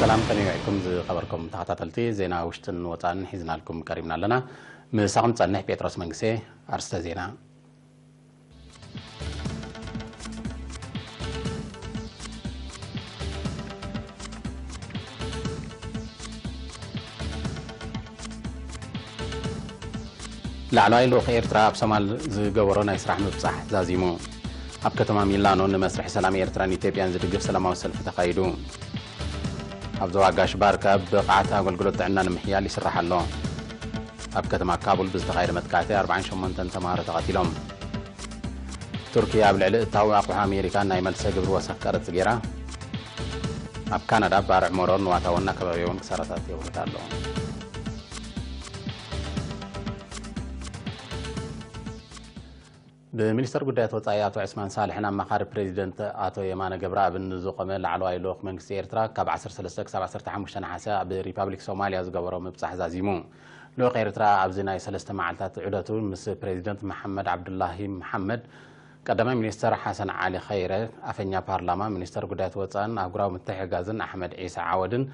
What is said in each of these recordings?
ሰላም ከመይ ውዒልኩም ዝኸበርኩም ተኸታተልቲ ዜና ውሽጥን ወፃእን ሒዝናልኩም ቀሪብና ኣለና። ምሳኹም ጸንሕ ጴጥሮስ መንግስቴ። ኣርስተ ዜና። ላዕለዋይ ልኡኽ ኤርትራ ኣብ ሶማል ዝገበሮ ናይ ስራሕ ምብጻሕ ዛዚሙ። ኣብ ከተማ ሚላኖ ንመስርሕ ሰላም ኤርትራን ኢትዮጵያን ዝድግፍ ሰላማዊ ሰልፊ ተኻይዱ። ኣብ ዞባ ጋሽ ባርካ ብቕዓት ኣገልግሎት ጥዕና ንምሕያል ይስራሕ ኣሎ። ኣብ ከተማ ካቡል ብዝተኻየደ መጥቃዕቲ ኣርባዓን ሸሞንተን ተማሃሮ ተቐቲሎም። ቱርኪ ኣብ ልዕሊ እታዊ ኣቑሑ ኣሜሪካ ናይ መልሰ ግብሪ ወሰኽ ቀረጽ ገይራ። ኣብ ካናዳ ባርዕ ሞሮን ዋታዎን ኣከባቢያውን ክሳራታት የውርድ ኣሎ። ብሚኒስተር ጉዳያት ወጻኢ ኣቶ ዕስማን ሳልሕን ኣማኻሪ ፕሬዚደንት ኣቶ የማነ ገብረኣብን ዝቖመ ላዕለዋይ ልኡኽ መንግስቲ ኤርትራ ካብ ዓሰርተ ሰለስተ ክሳብ ዓሰርተ ሓሙሽተ ነሓሰ ኣብ ሪፓብሊክ ሶማልያ ዝገበሮ ምብጻሕ ዛዚሙ። ልኡኽ ኤርትራ ኣብዚ ናይ ሰለስተ መዓልታት ዑደቱ ምስ ፕሬዚደንት መሓመድ ዓብዱላሂ መሓመድ፣ ቀዳማይ ሚኒስተር ሓሰን ዓሊ ኸይረ፣ ኣፈኛ ፓርላማ፣ ሚኒስተር ጉዳያት ወጻእን ኣህጉራዊ ምትሕግጋዝን ኣሕመድ ዒሳ ዓወድን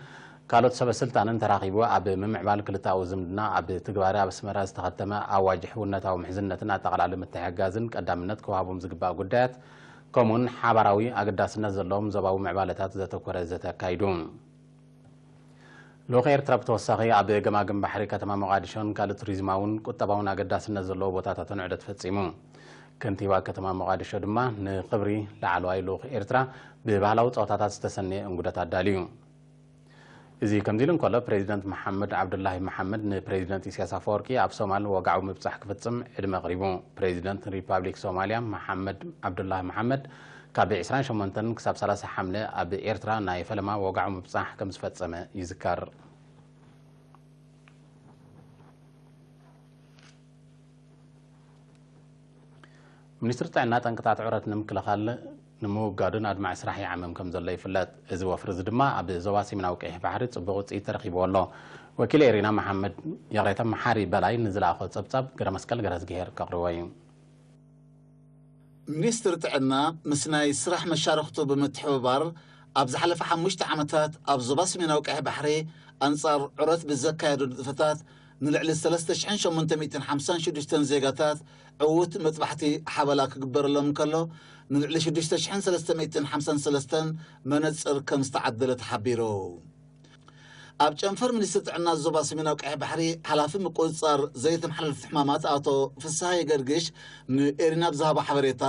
ካልኦት ሰበ ስልጣንን ተራኺቡ ኣብ ምምዕባል ክልተኣዊ ዝምድና ኣብ ትግባረ ኣብ ኣስመራ ዝተኸተመ ኣዋጅ ሕውነታዊ ምሕዝነትን ኣጠቓላሊ ምትሕግጋዝን ቀዳምነት ክወሃቦም ዝግባእ ጉዳያት ከምኡውን ሓባራዊ ኣገዳስነት ዘለዎም ዞባዊ ምዕባለታት ዘተኮረ ዘተ ኣካይዱ። ልኡኽ ኤርትራ ብተወሳኺ ኣብ ገማግም ባሕሪ ከተማ ሞቓዲሾን ካልእ ቱሪዝማውን ቁጠባውን ኣገዳስነት ዘለዎ ቦታታትን ዑደት ፈጺሙ። ከንቲባ ከተማ ሞቓዲሾ ድማ ንኽብሪ ላዕለዋይ ልኡኽ ኤርትራ ብባህላዊ ጸወታታት ዝተሰነየ እንጉደት ኣዳልዩ። እዚ ከምዚ ኢሉ እንከሎ፣ ፕሬዚደንት መሓመድ ዓብዱላሂ መሓመድ ንፕሬዚደንት ኢሳያስ ኣፈወርቂ ኣብ ሶማል ወግዓዊ ምብጻሕ ክፍጽም ዕድመ ኣቕሪቡ። ፕሬዚደንት ሪፓብሊክ ሶማልያ መሓመድ ዓብዱላሂ መሓመድ ካብ ዕስራን ሸሞንተን ክሳብ ሰላሳ ሓምለ ኣብ ኤርትራ ናይ ፈለማ ወግዓዊ ምብጻሕ ከም ዝፈጸመ ይዝከር። ሚኒስትሪ ጥዕና ጠንቅታት ዑረት ንምክልኻል ንምውጋዱን ኣድማዒ ስራሕ ይዓምም ከም ዘሎ ይፍለጥ። እዚ ወፍሪ እዚ ድማ ኣብ ዞባ ሰሜናዊ ቀይሕ ባሕሪ ጽቡቕ ውጽኢት ተረኺብዎ ኣሎ። ወኪል ኤሪና መሓመድ፣ ይቕሬታ፣ መሓሪ በላይ ንዝለኣኾ ጸብጻብ ገረመስቀል ገረዝግሄር ከቕርቦ እዩ። ሚኒስትሪ ጥዕና ምስ ናይ ስራሕ መሻርኽቱ ብምትሕብባር ኣብ ዝሓለፈ ሓሙሽተ ዓመታት ኣብ ዞባ ሰሜናዊ ቀይሕ ባሕሪ ኣንጻር ዑረት ብዘካየዶ ንጥፈታት ንልዕሊ ሰለስተ ሽሕን ሸሞንተ ሚእትን ሓምሳን ሽዱሽተን ዜጋታት ዕዉት መጥባሕቲ ሓበላ ክግበረሎም እንከሎ፣ ንልዕሊ ሽዱሽተ ሽሕን ሰለስተ ሚእትን ሓምሳን ሰለስተን መነጽር ከም ዝተዓደለ ተሓቢሩ። ኣብ ጨንፈር ሚኒስትሪ ጥዕና ዞባ ሰሜናዊ ቀይሕ ባሕሪ ሓላፊ ምቁጽጻር ዘይተመሓላለፍቲ ሕማማት ኣቶ ፍስሃየ ገርግሽ ንኤሪና ብዝሃቦ ሓበሬታ፣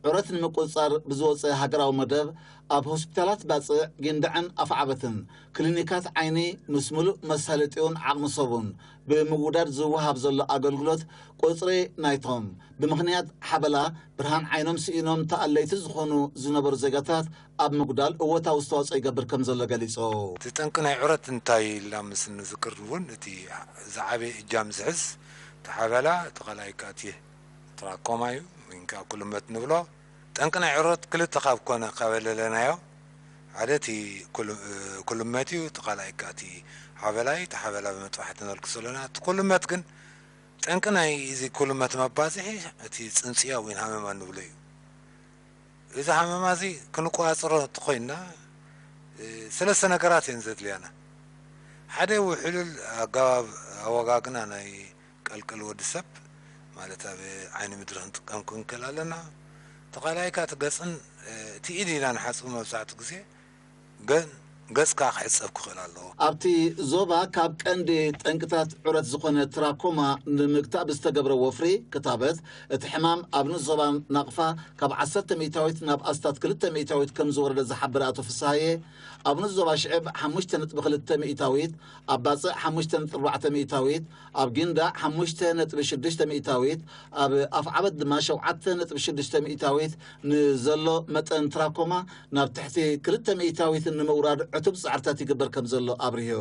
ዑረት ንምቁጽጻር ብዝወጸ ሃገራዊ መደብ ኣብ ሆስፒታላት ባጽዕ፣ ጊንዳዕን ኣፍዓበትን፣ ክሊኒካት ዓይኒ ምስ ምሉእ መሳለጢኡን ዓቕሚ ሰቡን ብምውዳድ ዝወሃብ ዘሎ ኣገልግሎት፣ ቁጽሪ ናይቶም ብምኽንያት ሓበላ ብርሃን ዓይኖም ስኢኖም ተኣለይቲ ዝኾኑ ዝነበሩ ዜጋታት ኣብ ምጉዳል እወታዊ ኣስተዋጽኦ ይገብር ከም ዘሎ ገሊጹ። እቲ ጠንቂ ናይ ዑረት እንታይ ኢልና ምስ ንዝክር እውን፣ እቲ ዝዓበየ እጃም ዝሕዝ እቲ ሓበላ፣ እቲ ካልኣይ ከኣ እቲ ትራኮማ እዩ፣ ወይን ከኣ ኩልመት ንብሎ። ጠንቂ ናይ ዑረት ክልተ ካብ ኮነ፣ ካብ ኣለለናዮ፣ ሓደ እቲ ኩል-፣ ኩልመት እዩ፣ እቲ ካልኣይ ከኣ እቲ ሓበላ እዩ። እቲ ሓበላ ብመጥባሕቲ ነልግሶ ኣለና። እቲ ኩልመት ግን ጠንቂ ናይ እዚ ኩልመት መባጽሒ እቲ ጽንጽያ ወይን ሃመማ ንብሎ እዩ። እዚ ሃመማ እዚ ክንቆጻጸሮ እንተኾይንና፣ እ፣ ሰለስተ ነገራት እየን ዘድልያና። ሓደ ውሕሉል ኣገባብ ኣወጋግና ናይ ቀልቀል ወዲ ሰብ፣ ማለት ኣብ ዓይኒ ምድሪ ክንጥቀም ክንክእል ኣለና። እቲ ካልኣይ ከኣ እቲ ገጽን፣ እ፣ እቲ ኢድ ኢና ንሓጽብ መብዛሕትኡ ግዜ፣ ግን ገጽ ከኣ ክሕጸብ ክኽእል ኣለዎ። ኣብቲ ዞባ ካብ ቀንዲ ጠንቅታት ዑረት ዝኾነ ትራኮማ ንምግታእ ብዝተገብረ ወፍሪ ክታበት፣ እቲ ሕማም ኣብ ንኡስ ዞባ ናቕፋ ካብ ዓሰርተ ሚእታዊት ናብ ኣስታት ክልተ ሚእታዊት ከም ዝወረደ ዝሓበረ ኣቶ ፍስሃየ፣ ኣብ ንኡስ ዞባ ሽዕብ ሓሙሽተ ነጥቢ ክልተ ሚእታዊት፣ ኣብ ባጽዕ ሓሙሽተ ነጥቢ ኣርባዕተ ሚእታዊት፣ ኣብ ጊንዳዕ ሓሙሽተ ነጥቢ ሽዱሽተ ሚእታዊት፣ ኣብ ኣፍዓበት ድማ ሸውዓተ ነጥቢ ሽዱሽተ ሚእታዊት ንዘሎ መጠን ትራኮማ ናብ ትሕቲ ክልተ ሚእታዊት ንምውራድ ዕቱብ ጻዕርታት ይግበር ከም ዘሎ ኣብሪሁ።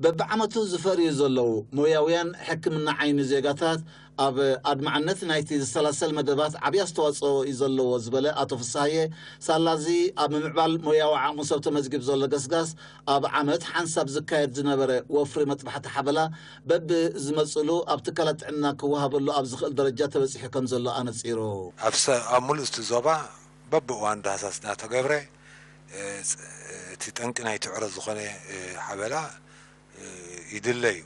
በብዓመቱ ዝፈርዩ ዘለዉ ሞያውያን ሕክምና ዓይኒ ዜጋታት ኣብ ኣድማዕነት ናይቲ ዝሰላሰል መደባት ዓብዪ ኣስተዋጽኦ እዩ ዘለዎ ዝበለ ኣቶ ፍስሃየ፣ ሳላዚ ኣብ ምምዕባል ሞያዊ ዓቕሚ ሰብ ተመዝጊቡ ዘሎ ገስጋስ ኣብ ዓመት ሓንሳብ ዝካየድ ዝነበረ ወፍሪ መጥባሕቲ ሓበላ በብዝመጽሉ ኣብ ትካላት ጥዕና ክወሃበሉ ኣብ ዝኽእል ደረጃ ተበጺሑ ከም ዘሎ ኣነጺሩ። ኣብ ሰ-፣ ኣብ ሙሉእ እቲ ዞባ በብእዋኑ ዳህሳስ እናተገብረ እ፣ ፅ-፣ እቲ ጠንቂ ናይቲ ዕረት ዝኾነ፣ እ፣ ሓበላ፣ እ፣ ይድለ እዩ።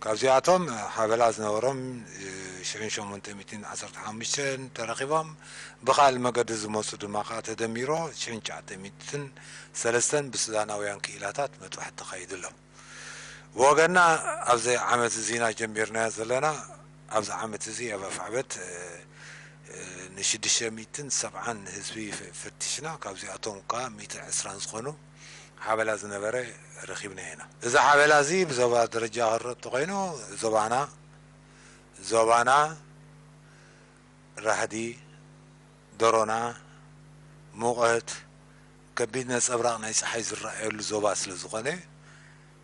ካብዚኣቶም ሓበላ ዝነበሮም፣ እ፣ ሽሕን ሸሞንተ ሚእትን ዓሰርተ ሓሙሽተን ተረኺቦም፣ ብኻልእ መገዲ ዝመፁ ድማ ከዓ ተደሚሮ ሽሕን ትሽዓተ ሚእትን ሰለስተን ብሱዳናውያን ክኢላታት መጥባሕቲ ተኻይዱ ኣሎ። ብወገንና ኣብዚ ዓመት እዚና ጀሚርናዮ ዘለና፣ ኣብዚ ዓመት እዚ ኣብ ኣፍዓበት፣ እ፣ እ፣ ንሽዱሽተ ሚእትን ሰብዓን ህዝቢ ፈ-፣ ፈቲሽና፣ ካብዚኣቶም ከዓ ሚእትን ዕስራን ዝኾኑ ሓበላ ዝነበረ ረኺብና ኢና። እዚ ሓበላ እዚ ብዞባ ደረጃ ክረእ እንተኾይኑ፣ ዞባና፣ ዞባና ራህዲ፣ ደሮና፣ ሙቐት፣ ከቢድ ነጸብራቕ ናይ ጸሓይ ዝረኣየሉ ዞባ ስለ ዝኾነ፣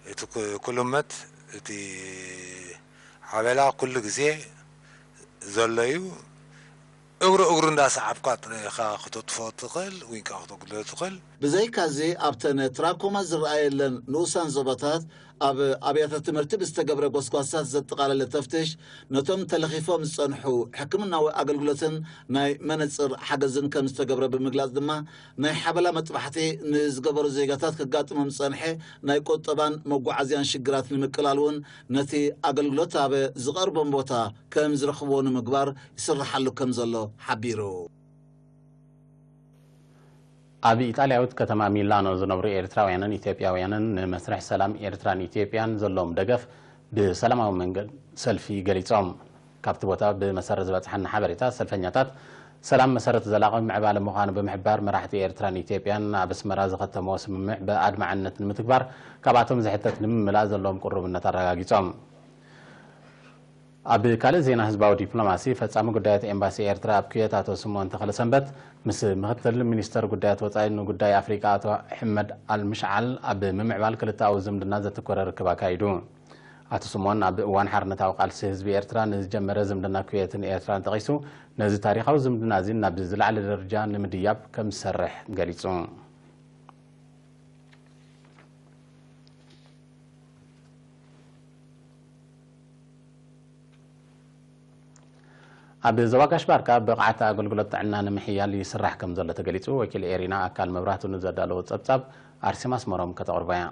እቲ ኩ-፣ ኩልመት እቲ ሓበላ ኩሉ ግዜ ዘሎ እዩ። እግሩ እግሩ እንዳሰዓብካ ጥረ ኢኻ ክተጥፍኦ ትኽእል፣ ወይ ከዓ ክተጉድሎ ትኽእል። ብዘይካዚ፣ ኣብተን ትራኮማ ዝረኣየለን ንኡሳን ዞባታት፣ ኣብ ኣብያተ ትምህርቲ ብዝተገብረ ጎስጓሳት ዘጠቓለለ ተፍትሽ፣ ነቶም ተለኺፎም ዝጸንሑ ሕክምናዊ ኣገልግሎትን ናይ መነጽር ሓገዝን ከም ዝተገብረ ብምግላጽ ድማ፣ ናይ ሓበላ መጥባሕቲ ንዝገበሩ ዜጋታት ከጋጥሞም ዝጸንሐ ናይ ቁጠባን መጓዓዝያን ሽግራት ንምቅላል እውን ነቲ ኣገልግሎት ኣብ ዝቐርቦም ቦታ ከም ዝረኽብዎ ንምግባር ይስርሓሉ ከም ዘሎ ሓቢሩ። ኣብ ኢጣልያዊት ከተማ ሚላኖ ዝነብሩ ኤርትራውያንን ኢትዮጵያውያንን ንመስርሕ ሰላም ኤርትራን ኢትዮጵያን ዘለዎም ደገፍ ብሰላማዊ መንገዲ ሰልፊ ገሊጾም። ካብቲ ቦታ ብመሰረት ዝበጽሓና ሓበሬታ፣ ሰልፈኛታት ሰላም መሰረት ዘላቒ ምዕባለ ምዃኑ ብምሕባር፣ መራሕቲ ኤርትራን ኢትዮጵያን ኣብ ኣስመራ ዝኸተምዎ ስምምዕ ብኣድማዕነት ንምትግባር ካብኣቶም ዝሕተት ንምምላእ ዘለዎም ቅሩብነት ኣረጋጊጾም። ኣብ ካልእ ዜና ህዝባዊ ዲፕሎማሲ፣ ፈጻሚ ጉዳያት ኤምባሲ ኤርትራ ኣብ ኩዌት ኣቶ ስምኦን ተኽለሰንበት ምስ ምክትል ሚኒስተር ጉዳያት ወጻኢ ንጉዳይ ኣፍሪቃ ኣቶ ሕመድ ኣልምሽዓል ኣብ ምምዕባል ክልተኣዊ ዝምድና ዘተኮረ ርክብ ኣካይዱ። ኣቶ ስምኦን ኣብ እዋን ሓርነታዊ ቃልሲ ህዝቢ ኤርትራ ንዝጀመረ ዝምድና ኩዌትን ኤርትራን ጠቒሱ፣ ነዚ ታሪኻዊ ዝምድና እዚ ናብ ዝለዓለ ደረጃ ንምድያብ ከም ዝሰርሕ ገሊጹ። ኣብ ዞባ ጋሽ ባርካ ብቕዓት ኣገልግሎት ጥዕና ንምሕያል ይስራሕ ከም ዘሎ ተገሊጹ። ወኪል ኤሪና ኣካል መብራህቱ ንዘዳለዎ ጸብጻብ ኣርሴማ ኣስመሮም ከተቕርቦ እያ።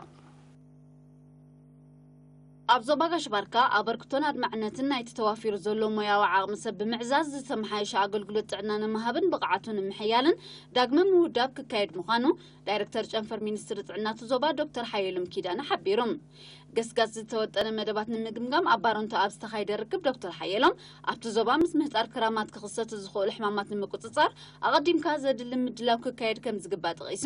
ኣብ ዞባ ጋሽ ባርካ ኣበርክቶን ኣድማዕነትን ናይቲ ተዋፊሩ ዘሎ ሞያዊ ዓቕሚ ሰብ ብምዕዛዝ፣ ዝተመሓየሸ ኣገልግሎት ጥዕና ንምሃብን ብቕዓቱ ንምሕያልን ዳግመ ምውዳብ ክካየድ ምዃኑ ዳይረክተር ጨንፈር ሚኒስትሪ ጥዕና እቲ ዞባ ዶክተር ሓየሎም ኪዳነ ሓቢሩ። ገስጋስ ዝተወጠነ መደባት ንምግምጋም ኣብ ባረንቱ ኣብ ዝተኻየደ ርክብ፣ ዶክተር ሓየሎም ኣብቲ ዞባ ምስ ምህጻር ክራማት ክኽሰቱ ዝኽእሉ ሕማማት ንምቁጽጻር ኣቐዲምካ ዘድሊ ምድላው ክካየድ ከም ዝግባእ ጠቒሱ፣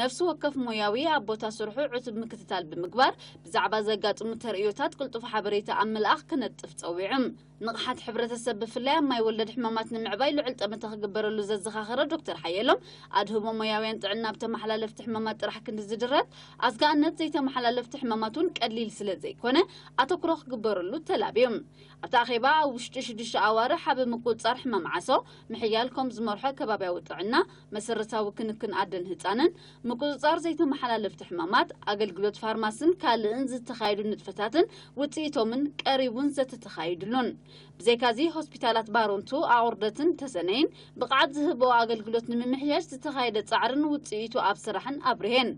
ነፍሲ ወከፍ ሞያዊ ኣብ ቦታ ስርሑ ዕቱብ ምክትታል ብምግባር፣ ብዛዕባ ዘጋጥሙ ተርእዮታት ቅልጡፍ ሓበሬታ ኣብ ምልኣኽ ክነጥፍ ጸዊዑ። ንቕሓት ሕብረተሰብ፣ ብፍላይ ኣብ ማይ ወለድ ሕማማት ንምዕባይ ልዑል ጠመተ ክግበረሉ ዘዘኻኸረ ዶክተር ሓየሎም፣ ኣድህቦ ሞያውያን ጥዕና ኣብ ተመሓላለፍቲ ሕማማት ጥራሕ ክንዲ ዝድረት፣ ኣስጋእነት ዘይተመሓላለፍቲ ሕማማት እውን ቀሊል ስለ ዘይኮነ፣ ኣተኩሮ ክግበረሉ ተላብዩ። ኣብቲ ኣኼባ፣ ኣብ ውሽጢ ሽዱሽተ ኣዋርሕ ኣብ ምቁጽጻር ሕማም ዓሶ ምሕያል ከም ዝመርሖ ከባብያዊ ጥዕና፣ መሰረታዊ ክንክን ኣደን ህጻንን፣ ምቁጽጻር ዘይተመሓላለፍቲ ሕማማት፣ ኣገልግሎት ፋርማስን ካልእን ዝተኻየዱ ንጥፈታትን ውጽኢቶምን ቀሪቡን ዘተ ተኻይድሉን። ብዘይካዚ፣ ሆስፒታላት ባሮንቱ ኣቑርደትን ተሰነይን ብቕዓት ዝህብኦ ኣገልግሎት ንምምሕያሽ ዝተኻየደ ጻዕርን ውጽኢቱ ኣብ ስራሕን ኣብርሄን።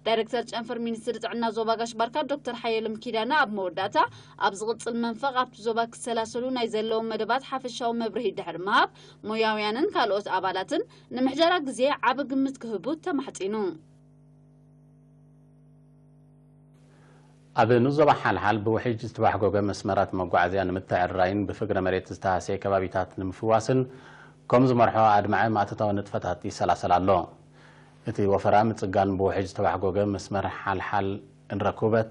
ዳይረክተር ጨንፈር ሚኒስትሪ ጥዕና ዞባ ጋሽ ባርካ ዶክተር ሓየሎም ኪዳነ ኣብ መወዳእታ፣ ኣብ ዝቕጽል መንፈቕ ኣብቲ ዞባ ክሰላሰሉ ናይ ዘለዎም መደባት ሓፈሻዊ መብርሂ ድሕሪ ምሃብ፣ ሞያውያንን ካልኦት ኣባላትን ንምሕደራ ግዜ ዓቢ ግምት ክህቡ ተማሕጺኑ። ኣብ ንኡስ ዞባ ሓልሓል ብውሕጅ ዝተባሕጎገ መስመራት መጓዓዝያ ንምትዕርራይን ብፍግረ መሬት ዝተሃስየ ከባቢታት ንምፍዋስን ከም ዝመርሖ ኣድማዒ ማእቶታዊ ንጥፈታት ይሰላሰል ኣሎ። እቲ ወፈራ ምጽጋን ብውሕጅ ዝተባሕጎገ መስመር ሓልሓል እንረኩበት፣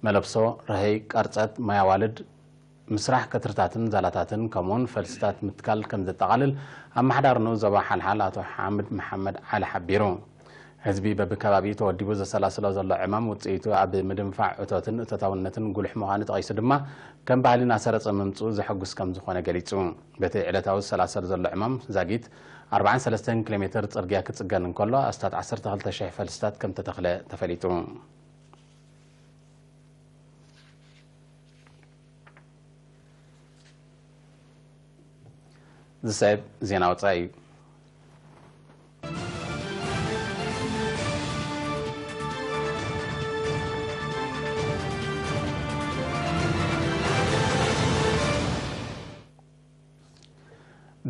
መለብሶ፣ ረሀይ፣ ቀርጸት፣ ማይ ኣዋልድ፣ ምስራሕ ቀትርታትን ዛላታትን ከምኡውን ፈልስታት ምትካል ከም ዘጠቓልል ኣመሓዳሪ ንኡስ ዞባ ሓልሓል ኣቶ ሓምድ መሓመድ ዓሊ ሓቢሩ። ህዝቢ በብከባቢኡ ተወዲቡ ዘሰላስሎ ዘሎ ዕማም ውጽኢቱ ኣብ ምድንፋዕ እቶትን እቶታውነትን ጉሉሕ ምዃኑ ጠቒሱ ድማ፣ ከም ባህሊ እናሰረጸ ምምጽኡ ዘሐጉስ ከም ዝኾነ ገሊጹ። በቲ ዕለታዊ ዝሰላሰል ዘሎ ዕማም ዛጊት ኣርባዓን ሰለስተን ኪሎ ሜትር ጽርግያ ክጽገን እንከሎ፣ ኣስታት ዓሰርተ ክልተ ሽሕ ፈልስታት ከም ተተኽለ ተፈሊጡ። ዝስዕብ ዜና ወጻኢ እዩ።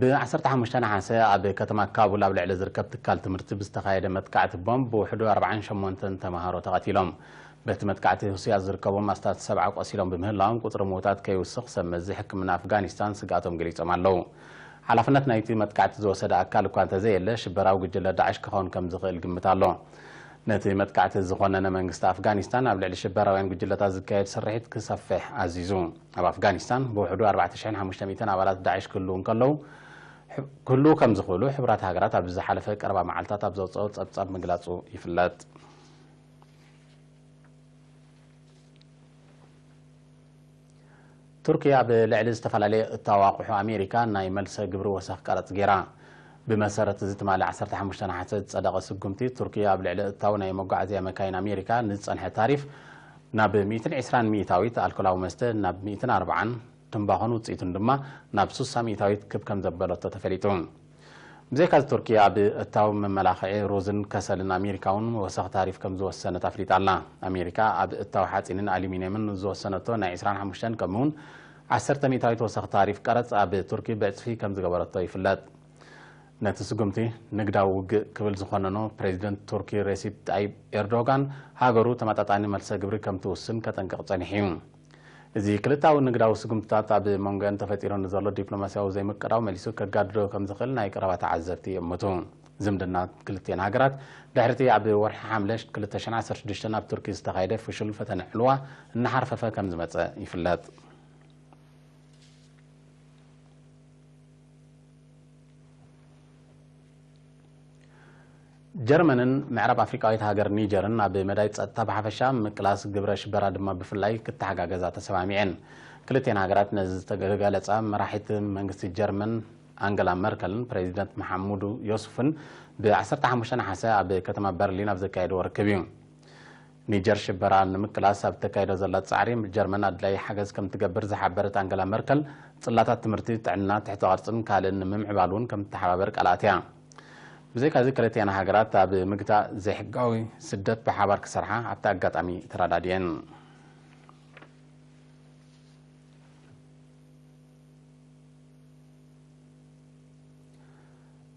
ብ15 ነሓሰ ኣብ ከተማ ካቡል ኣብ ልዕሊ ዝርከብ ትካል ትምህርቲ ብዝተኻየደ መጥቃዕቲ ቦምብ ብውሕዱ ኣርባዓን ሸሞንተን ተምሃሮ ተቐቲሎም። በቲ መጥቃዕቲ ሩስያ ዝርከቦም ኣስታት ሰብዓ ቆሲሎም ብምህላዎም ቁጽሪ ምውታት ከይውስኽ ሰብ መዚ ሕክምና ኣፍጋኒስታን ስግኣቶም ገሊጾም ኣለዉ። ሓላፍነት ናይቲ መጥቃዕቲ ዝወሰደ ኣካል እኳ እንተዘየለ ሽበራዊ ጉጅለ ዳዕሽ ክኸውን ከም ዝኽእል ግምት ኣሎ። ነቲ መጥቃዕቲ ዝኾነነ መንግስቲ ኣፍጋኒስታን ኣብ ልዕሊ ሽበራውያን ጉጅለታት ዝካየድ ስርሒት ክሰፍሕ ኣዚዙ። ኣብ ኣፍጋኒስታን ብውሕዱ ኣርባዕተ ሽሕን ሓሙሽተ ሚእትን ኣባላት ዳዕሽ ክህልዉ እንከለዉ፣ ክህልዉ ከም ዝኽእሉ ሕቡራት ሃገራት ኣብ ዝሓለፈ ቀረባ መዓልታት ኣብ ዘውፅኦ ፀብፃብ ምግላፁ ይፍለጥ። ቱርኪ ኣብ ልዕሊ ዝተፈላለየ እታው ኣቑሑ ኣሜሪካ ናይ መልሰ ግብሪ ወሰኽ ቀረጽ ገይራ። ብመሰረት እዚ ትማሊ ዓሰርተ ሓሙሽተ ነሓሰ ዝጸደቐ ስጉምቲ፣ ቱርኪ ኣብ ልዕሊ እታው ናይ መጓዓዝያ መካይን ኣሜሪካ ንዝጸንሐ ታሪፍ ናብ ሚእትን ዕስራን ሚእታዊት፣ ኣልኮላዊ መስተ ናብ ሚእትን ኣርባዓን፣ ትምባኾን ውጽኢቱን ድማ ናብ ሱሳ ሚእታዊት ክብ ከም ዘበለቶ ተፈሊጡ። ብዘይካዚ ቱርኪ ኣብ እታው መመላኽዒ ሩዝን ከሰልን ኣሜሪካ እውን ወሰኽ ታሪፍ ከም ዝወሰነት ኣፍሊጣ ኣላ። ኣሜሪካ ኣብ እታው ሓፂንን ኣሉሚንየምን ዝወሰነቶ ናይ ዕስራን ሓሙሽተን ከምኡውን ዓሰርተ ሚእታዊት ወሰኽ ታሪፍ ቀረፅ ኣብ ቱርኪ ብዕፅፊ ከም ዝገበረቶ ይፍለጥ። ነቲ ስጉምቲ ንግዳዊ ውግእ ክብል ዝኾነኖ ፕሬዚደንት ቱርኪ ሬሲፕ ጣይብ ኤርዶጋን ሃገሩ ተመጣጣኒ መልሰ ግብሪ ከም ትውስን ከጠንቅቕ ጸኒሑ እዩ። እዚ ክልታዊ ንግዳዊ ስጉምትታት ኣብ መንጎአን ተፈጢሩ ንዘሎ ዲፕሎማስያዊ ዘይምቅዳው መሊሱ ከጋድዶ ከም ዝኽእል ናይ ቀረባ ተዓዘብቲ ይእምቱ። ዝምድና ክልቲአን ሃገራት ድሕሪቲ ኣብ ወርሒ ሓምለ ክልተ ሽሕን ዓሰርተ ሽዱሽተን ኣብ ቱርኪ ዝተኻየደ ፍሹል ፈተነ ዕልዋ እናሓርፈፈ ከም ዝመጸ ይፍለጥ። ጀርመንን ምዕራብ ኣፍሪቃዊት ሃገር ኒጀርን ኣብ መዳይ ጸጥታ ብሓፈሻ ምቅላስ ግብረ ሽበራ ድማ ብፍላይ ክተሓጋገዛ ተሰማሚዐን። ክልቴን ሃገራት ነዚ ዝተገለጸ መራሒት መንግስቲ ጀርመን ኣንገላ መርከልን ፕሬዚደንት መሓሙዱ ዮሱፍን ብ15 ነሓሰ ኣብ ከተማ በርሊን ኣብ ዘካየድዎ ርክብ እዩ። ኒጀር ሽበራ ንምቅላስ ኣብ ተካይዶ ዘላ ጻዕሪ ጀርመን ኣድላይ ሓገዝ ከም ትገብር ዝሓበረት ኣንገላ መርከል ጽላታት ትምህርቲ፣ ጥዕና፣ ትሕተ ቅርጽን ካልእን ንምምዕባል እውን ከም ትተሓባበር ቃል ኣትያ። ብዘይካዚ ክልቲኣን ሃገራት ኣብ ምግታእ ዘይሕጋዊ ስደት ብሓባር ክሰርሓ ኣብቲ ኣጋጣሚ ተረዳዲኤን።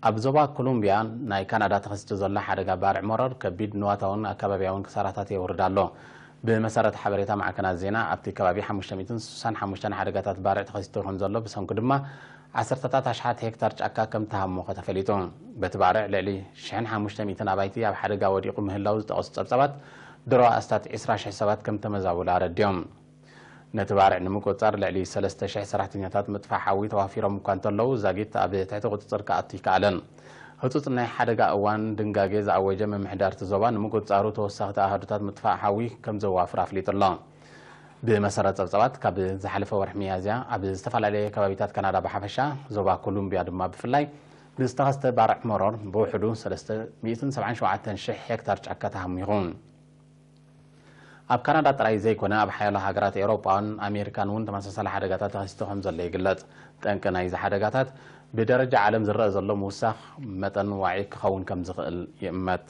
ኣብ ዞባ ኮሎምቢያ ናይ ካናዳ ተኸሲቱ ዘሎ ሓደጋ ባርዕ መሮር ከቢድ ንዋታውን ኣከባቢያውን ክሳራታት የውርድ ኣሎ። ብመሰረት ሓበሬታ ማዕከናት ዜና፣ ኣብቲ ከባቢ ሓሙሽተ ሚእትን ስሳን ሓሙሽተን ሓደጋታት ባርዕ ተኸሲቱ ከም ዘሎ፣ ብሰንኩ ድማ ዓሰርተታት ኣሽሓት ሄክታር ጫካ ከም ተሃሞኸ ተፈሊጡ። በቲ ባርዕ ልዕሊ ሽሕን ሓሙሽተ ሚእትን ኣባይቲ ኣብ ሓደጋ ወዲቑ ምህላው ዝጠቐሱ ጸብጻባት፣ ድሮ ኣስታት ዕስራ ሽሕ ሰባት ከም ተመዛበሉ ኣረዲኦም። ነቲ ባርዕ ንምቁጽጻር ልዕሊ ሰለስተ ሽሕ ሰራሕተኛታት ምጥፋእ ሓዊ ተዋፊሮም እኳ እንተለዉ፣ ዛጊት ኣብ ትሕቲ ቁጽጽር ክኣቱ ኣይከኣለን። ህጹጽ ናይ ሓደጋ እዋን ድንጋጌ ዝኣወጀ ምምሕዳር እቲ ዞባ ንምቁጽጻሩ ተወሳኺ ኣሃዱታት ምጥፋእ ሓዊ ከም ዘዋፍር ኣፍሊጡ ኣሎ። ብመሰረት ጸብጻባት፣ ካብ ዝሓለፈ ወርሒ ሚያዝያ ኣብ ዝተፈላለየ ከባቢታት ካናዳ ብሓፈሻ፣ ዞባ ኮሎምቢያ ድማ ብፍላይ ብዝተኸስተ ባርዕ መሮር ብውሕዱ ሰለስተ ሚእትን ሰብዓን ሸውዓተን ሽሕ ሄክታር ጫካ ተሃሚኹ። ኣብ ካናዳ ጥራይ ዘይኮነ፣ ኣብ ሓያሎ ሃገራት ኤውሮጳን ኣሜሪካን እውን ተመሳሳሊ ሓደጋታት ተኸሲቱ ከም ዘሎ ይግለጽ። ጠንቂ ናይዚ ሓደጋታት ብደረጃ ዓለም ዝረአ ዘሎ ምውሳኽ መጠን ዋዒ ክኸውን ከም ዝኽእል ይእመት።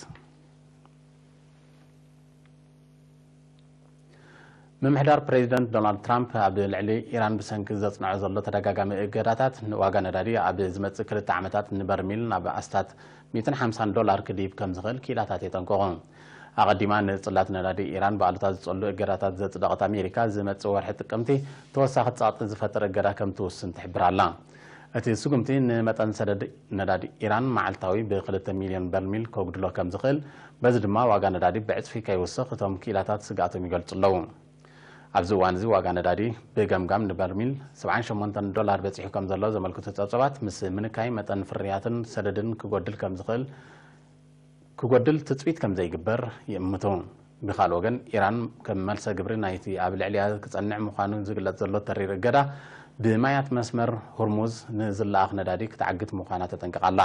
ምምሕዳር ፕሬዚደንት ዶናልድ ትራምፕ ኣብ ልዕሊ ኢራን ብሰንኪ ዘጽንዖ ዘሎ ተደጋጋሚ እገዳታት፣ ንዋጋ ነዳዲ ኣብ ዝመጽእ ክልተ ዓመታት ንበርሚል ናብ ኣስታት ሚእትን ሓምሳን ዶላር ክድይብ ከም ዝኽእል ክኢላታት የጠንቅቑ። ኣቐዲማ ንጽላት ነዳዲ ኢራን ብኣሉታ ዝጸሉ እገዳታት ዘጽደቐት ኣሜሪካ፣ ዝመጽእ ወርሒ ጥቅምቲ ተወሳኺ ጸቕጢ ዝፈጥር እገዳ ከም ትውስን ትሕብር ኣላ። እቲ ስጉምቲ ንመጠን ሰደድ ነዳዲ ኢራን መዓልታዊ ብ2 ሚልዮን በርሚል ከጉድሎ ከም ዝኽእል፣ በዚ ድማ ዋጋ ነዳዲ ብዕጽፊ ከይውስኽ እቶም ክኢላታት ስግኣቶም ይገልጹ ኣለዉ። ኣብዚ እዋን እዚ ዋጋ ነዳዲ ብገምጋም ንበርሚል ሰብዓን ሸሞንተን ዶላር በጺሑ ከም ዘሎ ዘመልክቱ ጸብጸባት፣ ምስ ምንካይ መጠን ፍርያትን ሰደድን ክጎድል ከም ዝኽእል ክጎድል ትጽቢት ከም ዘይግበር ይእምቱ። ብኻልእ ወገን፣ ኢራን ከም መልሰ ግብሪ ናይቲ ኣብ ልዕሊኣ ክጸንዕ ምዃኑ ዝግለጽ ዘሎ ተሪር እገዳ፣ ብማያት መስመር ሆርሙዝ ንዝለኣኽ ነዳዲ ክትዓግት ምዃና ተጠንቅቕ ኣላ።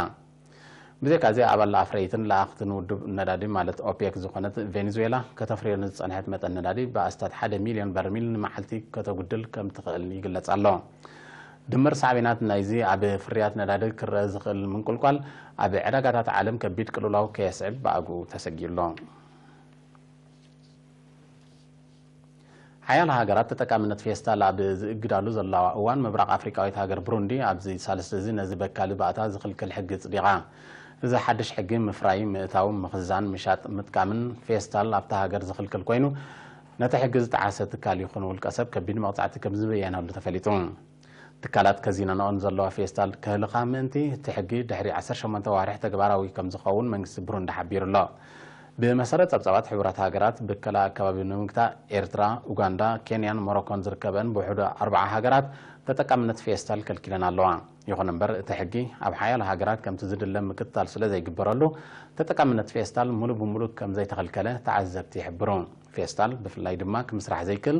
ብዘይካዚ፣ ኣባል ኣፍረይትን ለኣኽትን ውድብ ነዳዲ ማለት ኦፔክ ዝኾነት ቬኔዙዌላ፣ ከተፍርዮ ንዝጸንሐት መጠን ነዳዲ ብኣስታት ሓደ ሚልዮን በርሚል ንመዓልቲ ከተጉድል ከም ትኽእል ይግለጽ ኣሎ። ድምር ሳዕቤናት ናይዚ ኣብ ፍርያት ነዳዲ ክረአ ዝኽእል ምንቁልቋል፣ ኣብ ዕዳጋታት ዓለም ከቢድ ቅልውላው ከየስዕብ ብኣግኡ ተሰጊኡ ኣሎ። ሓያሎ ሃገራት ተጠቃምነት ፌስታል ኣብ ዝእግዳሉ ዘለዋ እዋን፣ ምብራቕ ኣፍሪቃዊት ሃገር ብሩንዲ ኣብዚ ሳልስቲ እዚ ነዚ በካሊ ባእታ ዝኽልክል ሕጊ ጽዲቓ። እዚ ሓድሽ ሕጊ፣ ምፍራይ፣ ምእታው፣ ምኽዛን፣ ምሻጥ፣ ምጥቃምን ፌስታል ኣብታ ሃገር ዝኽልክል ኮይኑ፣ ነቲ ሕጊ ዝጠዓሰ ትካል ይኹን ውልቀ ሰብ ከቢድ መቕጻዕቲ ከም ዝበየነሉ ተፈሊጡ። ትካላት ከዚነንኦን ዘለዋ ፌስታል ከህልኻ ምእንቲ፣ እቲ ሕጊ ድሕሪ ዓሰርተ ሸሞንተ ዋርሕ ተግባራዊ ከም ዝኸውን መንግስቲ ብሩንዲ ሓቢሩ ኣሎ። ብመሰረት ጸብጻባት ሕቡራት ሃገራት፣ ብከላ ኣከባቢ ንምግታእ ኤርትራ፣ ኡጋንዳ፣ ኬንያን ሞሮኮን ዝርከበን ብውሕዱ ኣርብዓ ሃገራት ተጠቃምነት ፌስታል ከልኪለን ኣለዋ። ይኹን እምበር፣ እቲ ሕጊ ኣብ ሓያሎ ሃገራት ከምቲ ዝድለ ምክትታል ስለ ዘይግበረሉ፣ ተጠቃምነት ፌስታል ሙሉ ብሙሉ ከም ዘይተኸልከለ ተዓዘብቲ ይሕብሩ። ፌስታል ብፍላይ ድማ ክምስራሕ ዘይክእል፣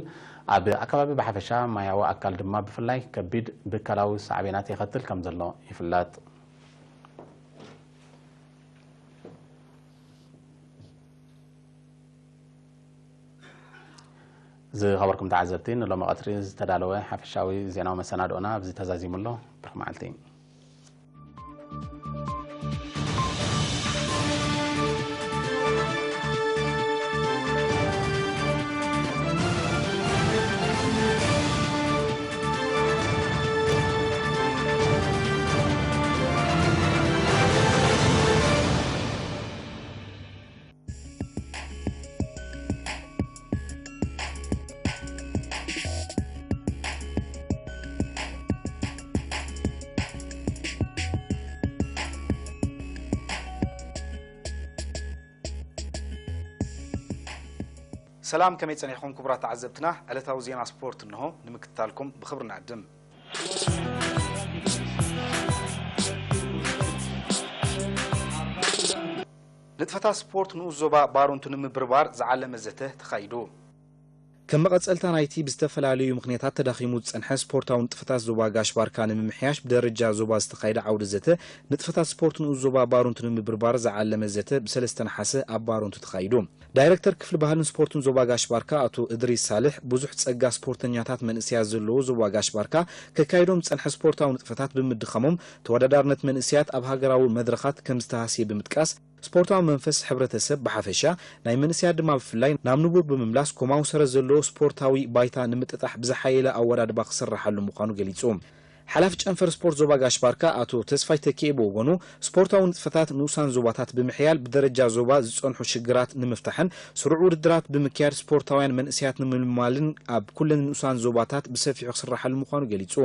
ኣብ ኣከባቢ ብሓፈሻ፣ ማያዊ ኣካል ድማ ብፍላይ ከቢድ ብከላዊ ሳዕቤናት የኸትል ከም ዘሎ ይፍለጥ። ዝኸበርኩም ተዓዘብቲ፣ ንሎሚ ቀትሪ ዝተዳለወ ሓፈሻዊ ዜናዊ መሰናድኦና ኣብዚ ተዛዚሙ ኣሎ። ብሩኽ መዓልቲ። ሰላም፣ ከመይ ጸኒሕኩም ክቡራት ተዓዘብትና? ዕለታዊ ዜና ስፖርት እንሆ ንምክትታልኩም ብኽብሪ ንዕድም። ንጥፈታት ስፖርት ንኡስ ዞባ ባሮንቱ ንምብርባር ዝዓለመ ዘተ ተኻይዱ። ከም መቐጸልታ ናይቲ ብዝተፈላለዩ ምኽንያታት ተዳኺሙ ዝጸንሐ ስፖርታዊ ንጥፈታት ዞባ ጋሽ ባርካ ንምምሕያሽ ብደረጃ ዞባ ዝተኻየደ ዓውደ ዘተ፣ ንጥፈታት ስፖርት ንኡስ ዞባ ባሮንቱ ንምብርባር ዝዓለመ ዘተ ብሰለስተ ነሓሰ ኣብ ባሮንቱ ተኻይዱ። ዳይረክተር ክፍሊ ባህልን ስፖርትን ዞባ ጋሽ ባርካ ኣቶ እድሪስ ሳልሕ፣ ብዙሕ ጸጋ ስፖርተኛታት መንእሰያት ዘለዎ ዞባ ጋሽ ባርካ ከካይዶም ዝጸንሐ ስፖርታዊ ንጥፈታት ብምድኻሞም፣ ተወዳዳርነት መንእሰያት ኣብ ሃገራዊ መድረኻት ከም ዝተሃስየ ብምጥቃስ፣ ስፖርታዊ መንፈስ ሕብረተሰብ ብሓፈሻ፣ ናይ መንእሰያት ድማ ብፍላይ ናብ ንቡር ብምምላስ፣ ኮማዊ ሰረት ዘለዎ ስፖርታዊ ባይታ ንምጥጣሕ ብዝሓየለ ኣወዳድባ ክስራሓሉ ምዃኑ ገሊጹ። ሓላፊ ጨንፈር ስፖርት ዞባ ጋሽ ባርካ ኣቶ ተስፋይ ተኪኤ ብወገኑ፣ ስፖርታዊ ንጥፈታት ንኡሳን ዞባታት ብምሕያል ብደረጃ ዞባ ዝጸንሑ ሽግራት ንምፍታሕን ስሩዕ ውድድራት ብምክያድ ስፖርታውያን መንእሰያት ንምልማልን ኣብ ኩለን ንኡሳን ዞባታት ብሰፊሑ ክስራሓሉ ምዃኑ ገሊጹ።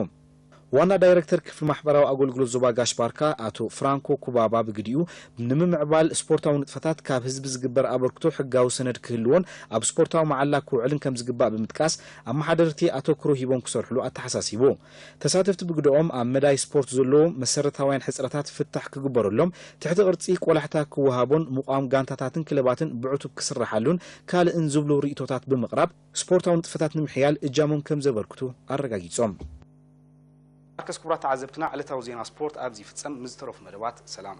ዋና ዳይረክተር ክፍሊ ማሕበራዊ ኣገልግሎት ዞባ ጋሽ ባርካ ኣቶ ፍራንኮ ኩባባ ብግዲኡ፣ ንምምዕባል ስፖርታዊ ንጥፈታት ካብ ህዝቢ ዝግበር ኣበርክቶ ሕጋዊ ሰነድ ክህልዎን ኣብ ስፖርታዊ መዓላ ክውዕልን ከም ዝግባእ ብምጥቃስ፣ ኣመሓደርቲ ኣተኩሮ ሂቦም ክሰርሕሉ ኣተሓሳሲቡ። ተሳተፍቲ ብግደኦም፣ ኣብ መዳይ ስፖርት ዘለዉ መሰረታውያን ሕጽረታት ፍታሕ ክግበረሎም፣ ትሕቲ ቅርጺ ቆላሕታ ክወሃቦን ምቋም ጋንታታትን ክለባትን ብዕቱብ ክስራሓሉን ካልእን ዝብሉ ርእይቶታት ብምቕራብ፣ ስፖርታዊ ንጥፈታት ንምሕያል እጃሞም ከም ዘበርክቱ ኣረጋጊጾም። ኣርከስ ክቡራት ተዓዘብትና፣ ዕለታዊ ዜና ስፖርት ኣብዚ ይፍጸም። ምስ ዝተረፉ መደባት ሰላም።